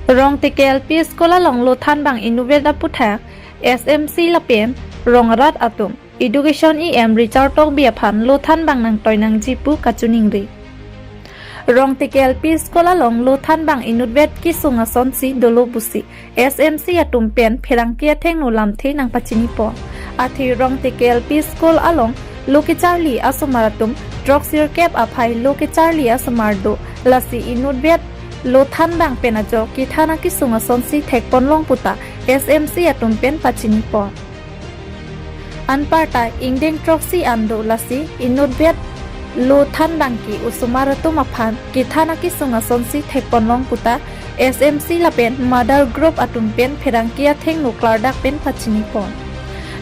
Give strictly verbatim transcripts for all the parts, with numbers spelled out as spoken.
Rongteke L P School along lothan bang inutvet aputhak S M C lapen rong arat atum Education E M Richard Tokbi aphan lothan bang nangtoi nangji pu kachiningri. Rongteke L P School along lothan bang inutvet kesung asonsi dolo pusi S M C atum pen pherangke athengno lamthe nangpachinipon. Athe Rongteke L P School along lo kecharli asomar atum throksirkep aphai lo kecharli asomar do, lasi inutvet lothan bang pen ajok kethan akesung asonsi thekponlong puta S M C atum pen pachinipon. Anparta ingdeng throksi an do, lasi inutvet lothan bang ke osomar atum aphan kethan akesung asonsi thekponlong puta S M C lapen mother group atum pen pherangke athengno klardak pen pachinipon.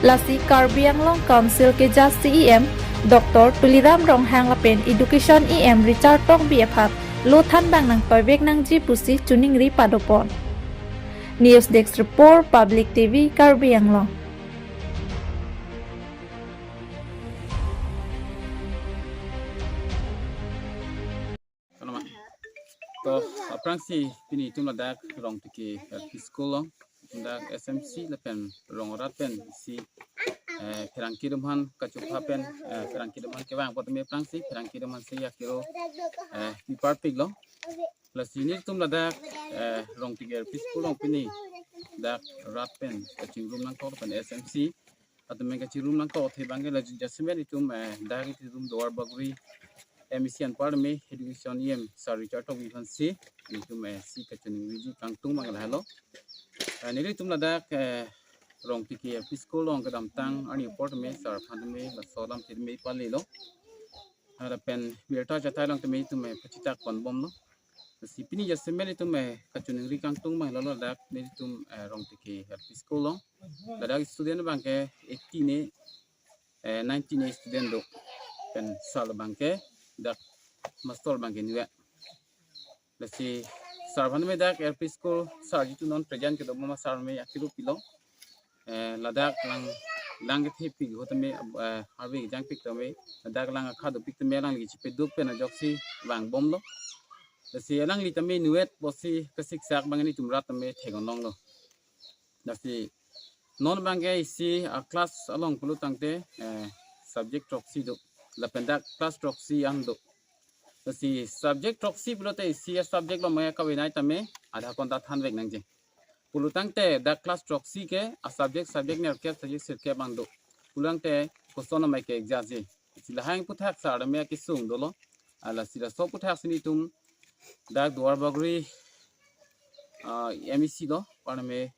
Lasi Karbi Anglong Council keja C E M Doctor Tuliram Ronghang lapen Education E M Richard Tokbi aphan lothan bang nangtoivek nangji pusi chiningri padopon. News Desk Report, Public T V, Karbi Anglong. Selamat. To, aphrangsi pini itum ladak Rongteke L P School along, ladak S M C lapen rong arat pen si, eh, pherangke atum aphan kachupha pen, eh, pherangke atum aphan kevang apot me aphrangsi pherangke atum aphan si akiro, eh, piparpiklo. Lasi nelitum ladak, eh, Rongteke L P School along pini dak rat pen kachingrum nangkok pen S M C atum pen kachingrum nangkok athe bang ke la jasemet itum, eh, dak itum Duarbagori M E C anparta me Education E M Sir Richard Tokbi aphan si itum, eh, si kachiningriji kangtung bang lahelo. Eh, nelitum ladak, eh, Rongteke L P School along kedamtang arni apor tame sir aphan tame laso alam tame palelo. Lapen birta chatai along tame itum, eh, pachitak ponbomlo. Si pini jasemet itum, eh, kachiningri kangtung bang lahelo, ladak nelitum, eh, Rongteke L P School along. Ladak student bang ke eighty ne, eh, ninety ne student do. Pen sir bang ke dak master bang ke inutvet. Lasi sir aphan me dak L P School sir jitu non present kedo ma sir me akiro pilo. Eh, ladak lang lang kethepik ho tame, eh, harve jangpik tame, ladak lang akha dopik tame alangli chipeduk pen ajoksi vangbomlo. Lasi alangli tame inutvet pusi kasiksak bang nelitum rat tame theklonglo. Lasi non bang ke isi a class along pulo tangte, eh, subject throksi do. Lapen dak class throksi an do. Lasi subject throksi pulote isi a subject along bang ke kavenai tame adha konta thanvek nangji. Pulo tangte dak class throksi ke a subject subject nerkep subject sirkep bang do. Pulo tangte koson amai ke exam ji. Si lahai aputhak sir tame kesung dolo. Lasi laso aputhak si nelitum dak Duarbagori, ah, M E C lo, anparta me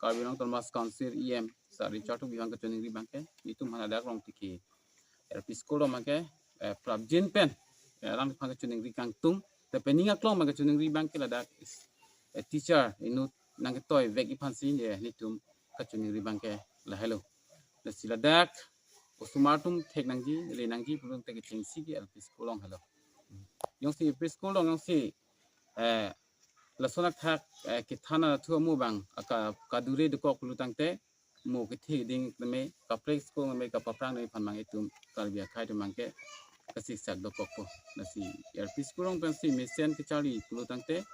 Karbi Anglong Autonomous Council E M Sir Richard Tokbi aphan kachiningri bang ke, nelitum aphan ladak Rongteke L P School along bang ke, eh, prapjin pen, eh, alangphan kachiningri kangtung, lapen ning aklong bang kachiningri bang ke ladak is, eh, teacher inut nangketoivekji aphan si, eh, nelitum kachiningri bang ke lahelo. Lasi ladak osomar atum thek nangji, le nangji pulote kechengsi ke L P School along helo. Jongsi L P School along jongsi, eh, lason athak, eh, kethan athu amu bang, aka kadure dokok pulo tangte, mo kethe ding tame, kaprek school tame, kapaphrang tame aphan bang itum Karbi akhei atum bang ke kasiksak dokokpo. Lasi L P School along pensi mesen kecharli pulo tangte,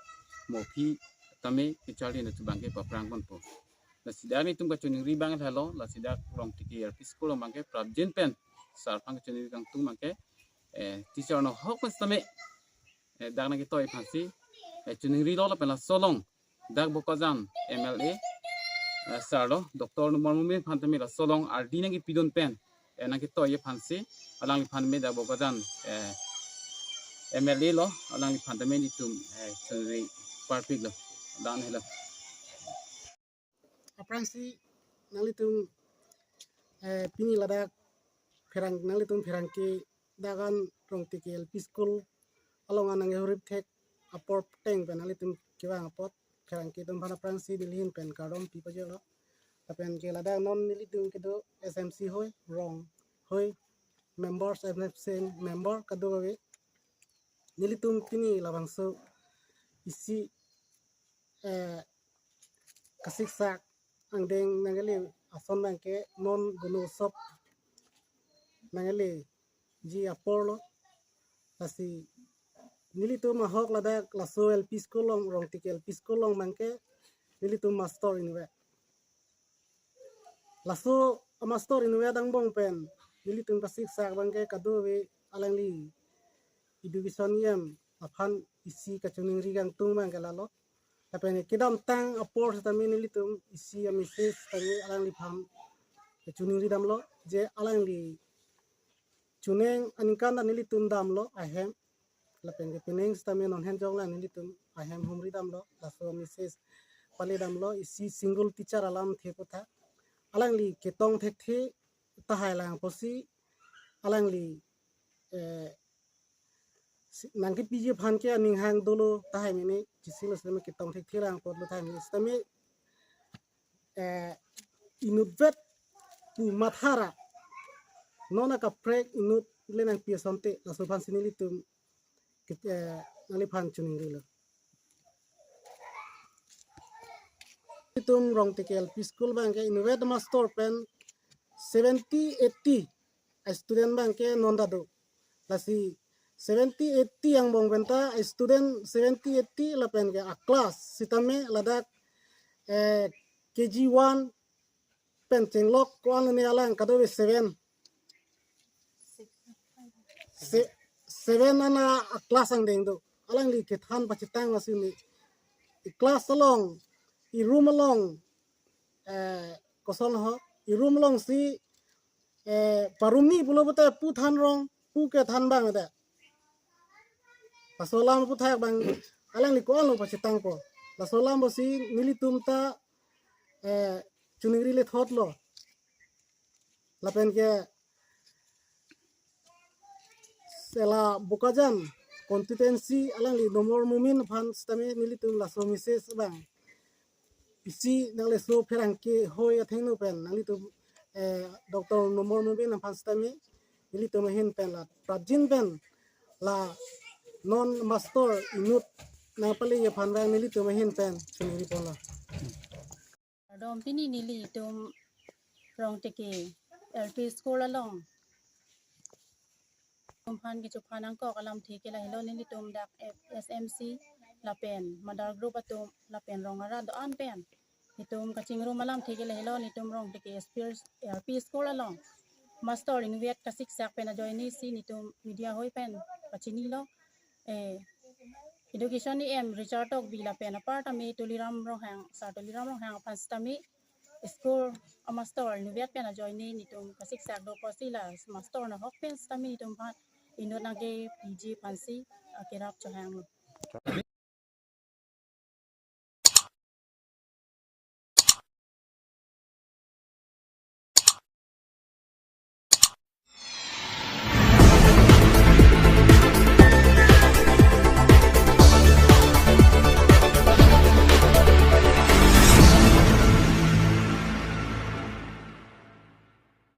mo aphi tame kecharli natu bang ke paphrang ponpo. Lasi dak nelitum kachiningri bang lahelo, lasi dak Rongteke L P School along bang ke prapjin pen sir aphan kachiningri kangtung bang ke, eh, teacher no hok pen tame, eh, dak nangketoi aphan si, eh, chiningrilo lapen laso along dak Bokajan M L A, eh, sir lo, Doctor Numal Momin aphan tame laso along ardi nangkepidun pen, eh, nangketoiji aphan si, alangliphan me dak Bokajan, eh, M L A lo, alangliphan tame nelitum, eh, chiningri parpiklo. Ladak helo. Aphrangsi nanglitum, eh, pini ladak pherang, nanglitum pherangke dak an Rongteke L P School along an nanghurip thek apor ateng pen nanglitum kevang apot pherangke atum aphan aphrangsi neli ahin pen kardom pi pajirlo. Lapen ke ladak non nelitum kedo S M C hoi, rong hoi, members S M C member kadokave. Nelitum pini labangso isi, eh, kasiksak angdeng nangkele ason bang ke non Gunotsav nangkeleji apor lo. Lasi nelitum ahok ladak laso L P school along, Rongteke L P school along abangke nelitum master inutvet. Laso a master inutvet angbong pen nelitum kasiksak abangke kadokave alangli education E M aphan isi kachiningri kangtung abangke lalo. Lapen kedamtang apor setame nelitum isi a message setame alangliphan kachiningri damlo, je alangli chuning aningkan ta nelitum damlo ahem. Lapen ke pining setame non henjong lang nelitum ahem humri damlo, laso message pale damlo, isi single teacher alamthe aputhak. Alangli ketong thekthe tahai lang pusi alangli, eh, si-, nangkepiji aphan ke aning hang dolo tahai mene, chisi lo setame ketong thekthe lang apotlo tahai mene setame, eh, inutvet pu mathara non akaprek inut le nangpi asonte, laso aphansi nelitum ke, eh, nangliphan chiningrilo. Itum Rongteke L P school abangke inutvet master pen seventy eighty a student abangke non ta do. Lasi seventy eighty angbong pen ta student seventy eighty lapen ke a class setame ladak, eh, K G one pen chenglok ko-an ne alang kadokave seven. Se-, seven ana a class angdeng do. Alangli kethan pachethang lasi ne. I class along, i room along, eh, koson ho, i room alongsi, eh, parumni pulo pute pu than rong, pu kethan abang ada. Laso alam aputhak abang alangli ko-an lo pachethangpo. Laso alam pusi nelitum ta, eh, chiningri le thotlo. Lapen ke sela Bokajan constituency alangli Nomor Momin aphan setame nelitum laso message abang isi nangleso pherangke hoi athengno pen nanglitum, eh, Doctor Nomor Momin aphan setame nelitum ahin pen la prajin pen la non master inut nangpale aphan abang nelitum ahin pen chiningri ponlo. Kardom, pini nelitum Rongteke L P school along atumphan kechuphan nangkok alamthe ke lahelo, nelitum dak F-, S M C lapen mother group atum lapen rong arat do-an pen itum kachingrum alamthe ke lahelo, nelitum Rongteke S P, L P school along master inutvet kasiksak pen ajoine si nelitum media hoi pen kachinilo. Eh, education E M Richard Tokbi lapen apar tame Tuliram Ronghang, Sir Tuliram Ronghang aphan setame school a master inutvet pen ajoine nelitum kasiksak do pusi la master nahok pen setame nelitum aphan inut nangkepiji aphansi akerap chohanglo.